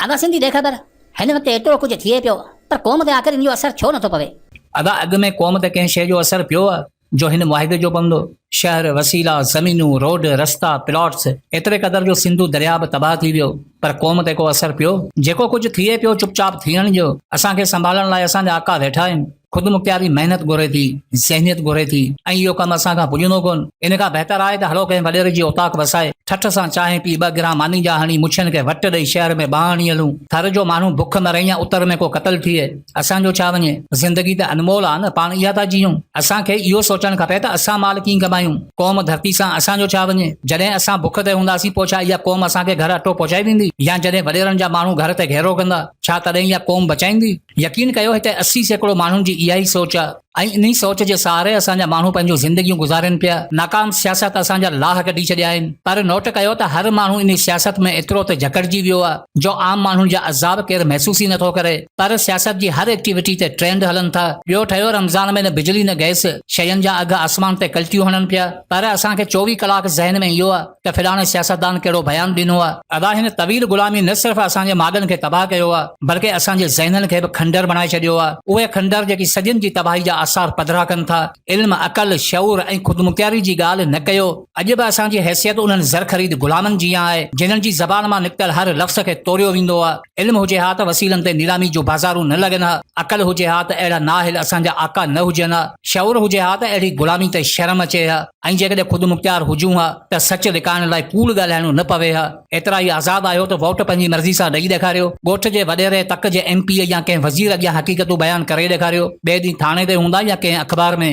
ادا سنڌي ڏي خبر، هن وقت ايترو ڪجهه ٿئي پيو پر قوم تي آخر ان جو اثر ڇو نٿو پوي؟ ادا اڳ ۾ قوم تي ڪنهن شيء جو اثر پيو آ جو هن معاهدي جو پوندو؟ شهر، وسيلا، زمينون، روڊ، رستا، پلاٽس، ايتري قدر جو سنڌو درياء به تباهه ٿي ويو پر قوم تي ڪو اثر پيو؟ جيڪو ڪجهه ٿئي پيو چپ چاپ ٿيڻ ڏيو، اسان کي سنڀالڻ لاء اسان جا آقا ويٺا آهن. خودمختياري محنت گهري ٿي، ذهنيت گهري ٿي ۽ اهو ڪم اسان کان پڄندو ڪونه. ان کان بهتر آهي ته هلو ڪنهن وڏيري جي اوطاق وسائي، ٺٺ سان چانهه پي، ٻه گرهه ماني جا هڻي، مڇين کي وٽ ڏئي شهر ۾ ٻانهن هڻي هلون. ٿر جو ماڻهو بک مري يا اتر ۾ ڪو قتل ٿئي، اسان جو ڇا وڃي؟ زندگي ته انمول آ نه، پاڻ اها ٿا جيئون. اسان کي اهو سوچڻ کپي ته اسان مال ڪيئن ڪمايون؟ قوم ڌرتي سان اسان جو ڇا وڃي؟ جڏهن اسان بک تي هونداسين پوء ڇا اها قوم اسان کي گهر اٽو پهچائي ويندي؟ يا جڏهن وڏيرن جا ماڻهو گهر تي گهيرو ڪندا، ڇا تڏهن اها قوم بچائيندي؟ يقين ڪيو هتي 80% ماڻهن جي اها ئي سوچ آ ۽ انهي سوچ جي سهاري اسان جا ماڻهو پنهنجون زندگيون گذارين پيا. ناڪام سياست اسان جا لاهه ڪڍي ڇڏيا آهن. پر نوٽ ڪيو ته هر ماڻهو انهي سياست ۾ ايترو ته جڪڙجي ويو آ جو عام ماڻهن جا عذاب ڪير محسوس ئي نٿو ڪري. پر سياست جي هر ايڪٽيوٽي تي ٽرينڊ هلن ٿا. ٻيو ٺهيو رمضان ۾ نه بجلي نه گئس، شين جا اگهه آسمان تي ڪلٽيون هڻن پيا. پر اسان کي 24 ڪلاڪ ذهن ۾ اهو آ ته فلاڻي سياستدان ڪهڙو بيان ڏنو آ. ادا هن طويل غلامي نه صرف اسان جي ماڳن کي تباهه ڪيو آ بلڪه اسان جي ذهنن کي به کنڊر بڻائي ڇڏيو آ. اهي کنڊر جيڪي صدين جي تباهي جا آثار پڌرا ڪن ٿا. علم، عقل، شعور ۽ خودمختياري جي ڳالهه نه ڪيو. اڄ به اسان جي حيثيت انهن زرخريد غلامن جيان آهي جنھن جي زبان مان نڪتل هر لفظ کي توريو ويندو آ. علم هجي ها ته وسيلن تي نيلامي جون بازارون نه لڳن ها. عقل هجي ها ته اهڙا نااهل اسان جا آقا نه هجن ها. شعور هجي ها ته اهڙي غلامي تي شرم اچي ها. ۽ جيڪڏهن خودمختيار هجون ها ته سچ لڪائڻ لاء ڪوڙ ڳالهائڻو نه پوي ها. ايترا ئي آزاد آهيو ته ووٽ پنهنجي مرضي سان ڏئي ڏيکاريو. ڳوٺ جي وڏيري، تڪ جي ايم پي اي يا ڪنهن وزير اڳيان حقيقتون بيان ڪري ڏيکاريو. ٻئي ڏينهن ٿاڻي تي هوندا يا ڪنهن اخبار ۾.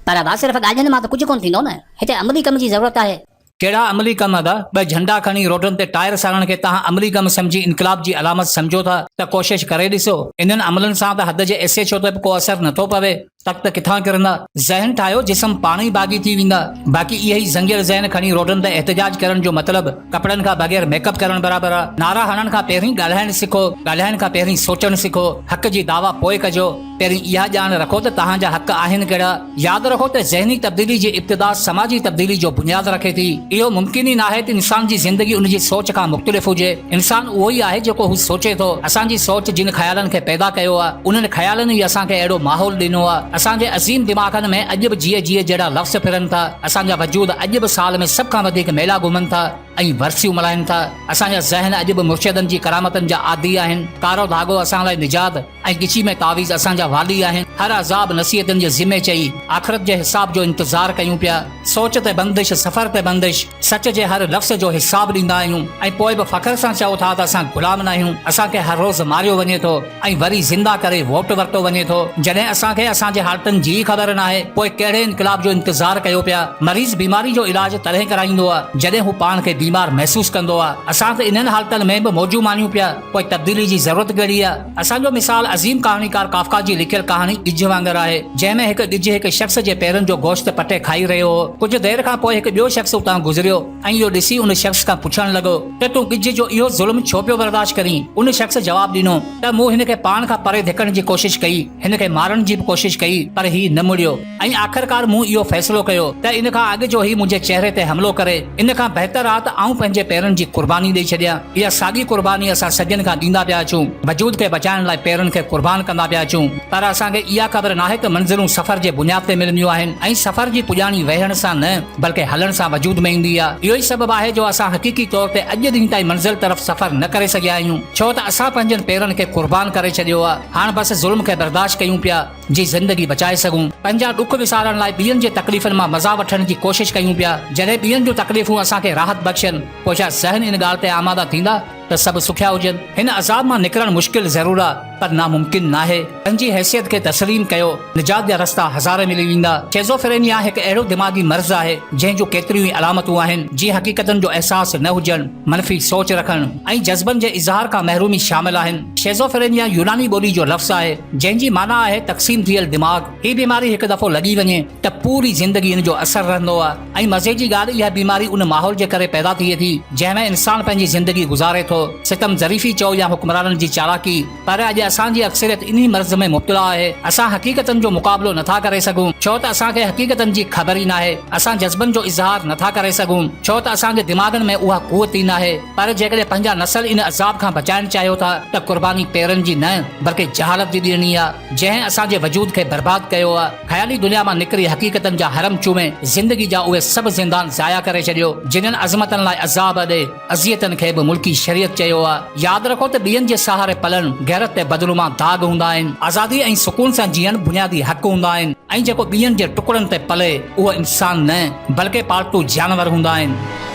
پر ابا صرف ڳالهين مان ته ڪجهه ڪونه ٿيندو نه، هتي عملي ڪم جي ضرورت آهي. ڪهڙا عملي ڪم ادا؟ ٻه جهنڊا کڻي روڊن تي ٽائر ساڙڻ کي توهان عملي ڪم سمجهي انقلاب جي علامت سمجهو ٿا ته ڪوشش ڪري ڏسو. انهن عملن سان ته حد جي ايس ايڇ او تي به ڪو اثر نٿو پوي. تخت ڪٿان ڪرندا؟ ذهن ٺاهيو جسم پاڻ ئي باغي ٿي ويندا. باقي اهي ئي زنگيل ذهن کڻي روڊن تي احتجاج ڪرڻ جو مطلب ڪپڙن کان بغير ميڪ اپ ڪرڻ برابر آ. نعرا هڻڻ کان پهرين ڳالهائڻ سکو، ڳالهائڻ کان پهرين سوچڻ سکو، حق جي دعويٰ پوء ڪجو. پهرين اها ڄاڻ رکو ته توهان جا حق آهن ڪهڙا. ياد رکو ته ذهني تبديلي جي ابتدا سماجي تبديلي جو بنياد رکي ٿي. اهو ممڪن ئي ناهي ته انسان جي زندگي ان جي سوچ کان مختلف هجي. انسان اهو ئي آهي جيڪو هو سوچي ٿو. اسان جي سوچ جن خيالن کي پيدا ڪيو آهي، انهن خيالن ئي اسان کي اهڙو ماحول ڏنو آهي. اسان جي عظيم دماغن ۾ اڄ به جيئي جيئي جهڙا لفظ ڦرن ٿا. اسان جا وجود اڄ به سال ۾ سڀ کان وڌيڪ ميلا گهمن ٿا ۽ ورسيون ملهائن ٿا. اسان جا ذهن اڄ به مرشدن جي ڪرامتن جا عادي آهن. ڪارو ڌاڳو اسان لاء نجات ۽ ڳچي ۾ تعويذ اسان جا والي آهن. هر عذاب نصيحتن جي ذمي چئي آخرت جي حساب جو انتظار ڪيون پيا. سوچ تي بندش، سفر تي بندش، سچ جي هر لفظ جو حساب ڏيندا آهيون ۽ پوء به فخر سان چئو ٿا ته اسان غلام ناهيون، اسان کي هر روز ماريو وڃي ٿو ۽ وري زنده ڪري ووٽ ورتو وڃي ٿو. جڏهن اسان کي اسان جي حالتن جي ئي خبر ناهي، پوء ڪهڙي انقلاب جو انتظار ڪيو پيا؟ مريض بيماري جو علاج تڏهن ڪرائيندو آهي، جڏهن هو پاڻ کي بيمار محسوس ڪندو آهي. اسان ته انهن حالتن ۾ به موجون ماڻيون پيا، پوء تبديلي جي ضرورت ڪهڙي آهي؟ اسان جو مثال عظيم ڪهاڻيڪار ڪافڪا جي لکيل ڪهاڻي ڳجهه وانگر آهي، جنهن ۾ هڪ ڳجهه هڪ شخص جي پيرن جو گوشت پٽي کائي رهيو هو. ڪجهه دير کان پوء هڪ ٻيو شخص اتان گذريو ۽ اهو ڏسي ان شخص کان پڇڻ لڳو ته تون ڳجهه جو اهو ظلم ڇو پيو برداشت ڪرين؟ ان شخص جواب ڏنو ته مون هن کي پاڻ کان پري ڌڪڻ جي ڪوشش ڪئي، هن کي مارڻ جي به ڪوشش ڪئي پر هي نه مڙيو ۽ آخرڪار مون اهو فيصلو ڪيو ته ان کان اڳ جو هي منهنجي چهري تي حملو ڪري، ان کان بهتر آ ته آئون پنهنجي پيرن جي قرباني ڏئي ڇڏيان. اها ساڳي قرباني اسان صدين کان ڏيندا پيا اچون. وجود کي بچائڻ لاء پيرن کي قربان ڪندا پيا اچون. پر اسان کي اها خبر ناهي ته منزلون سفر جي بنياد تي ملنديون آهن ۽ سفر جي پڄاڻي ويهڻ سان نه بلڪه هلڻ سان وجود ۾ ايندي آهي. اهو ئي سبب آهي جو اسان حقيقي طور تي اڄ ڏينهن تائين منزل طرف سفر نه ڪري سگهيا آهيون. ڇو ته اسان پنهنجن پيرن کي قربان ڪري ڇڏيو آهي. هاڻ بس ظلم کي برداشت ڪيون پيا. جي زندگي بچائي سگهون. پنهنجا ڏک وسارڻ لاء ٻين جي تڪليفن مان مزا وٺڻ جي ڪوشش ڪيون پيا. جڏهن ٻين جون تڪليفون اسان کي راحت بخشن، پوء ڇا ذهن ان ڳالهه تي آماده ٿيندا ته سڀ سکيا هجن؟ هن عذاب مان نڪرڻ مشڪل ضرور آ، پر ناممڪن ناهي. پنهنجي حيثيت کي تسليم ڪيو، نجات جا رستا هزارين ملي ويندا. شيزوفرينيا هڪ اهڙو دماغي مرض آهي، جنهن جون ڪيتريون ئي علامتون آهن، جيئن حقيقتن جو احساس نه هجڻ، منفي سوچ رکڻ ۽ جذبن جي اظهار کان محرومي شامل آهن. شيزوفرينيا يوناني ٻولي جو لفظ آهي، جنهن جي معنيٰ آهي تقسيم ٿيل دماغ. هي بيماري هڪ دفعو لڳي وڃي ته پوري زندگي ان جو اثر رهندو آهي ۽ مزي جي ڳالهه اها بيماري ان ماحول جي ڪري پيدا ٿئي ٿي جنهن ۾ انسان پنهنجي زندگي گذاري ٿو. ٿو. ستم ظريفي چئو يا حڪمرانن جي چالاڪي، پر اڄ اسان جي اڪثريت انهي مرض ۾ مبتلا آهي. اسان حقيقتن جو مقابلو نٿا ڪري سگهون، ڇو ته اسان کي حقيقتن جي خبر ئي ناهي. اسان جذبن جو اظهار نٿا ڪري سگهون، ڇو ته اسان جي دماغن ۾ اها قوت ئي ناهي. پر جيڪڏهن پنهنجا نسل ان عذاب کان بچائڻ چاهيو ٿا ته قرباني پيرن جي نه بلڪه جهالت جي ڏيڻي آ، جنهن اسان جي وجود کي برباد ڪيو آ. خيالي دنيا مان نڪري حقيقتن جا حرم چومي زندگي جا اهي سڀ زندان ضايع ڪري ڇڏيو، جنھن عظمتن لاء عذاب ڏي اذيتن کي به ملڪي شريعت چيو آ. ياد رکو ته ٻين جي سهاري پلڻ غيرت تي بدنما داغ هوندا آهن. آزادي ۽ سڪون سان جيئڻ بنيادي حق هوندا آهن ۽ جيڪو ٻين جي ٽڪڙن تي پلي اهو انسان نه بلڪه پالتو جانور هوندا آهن.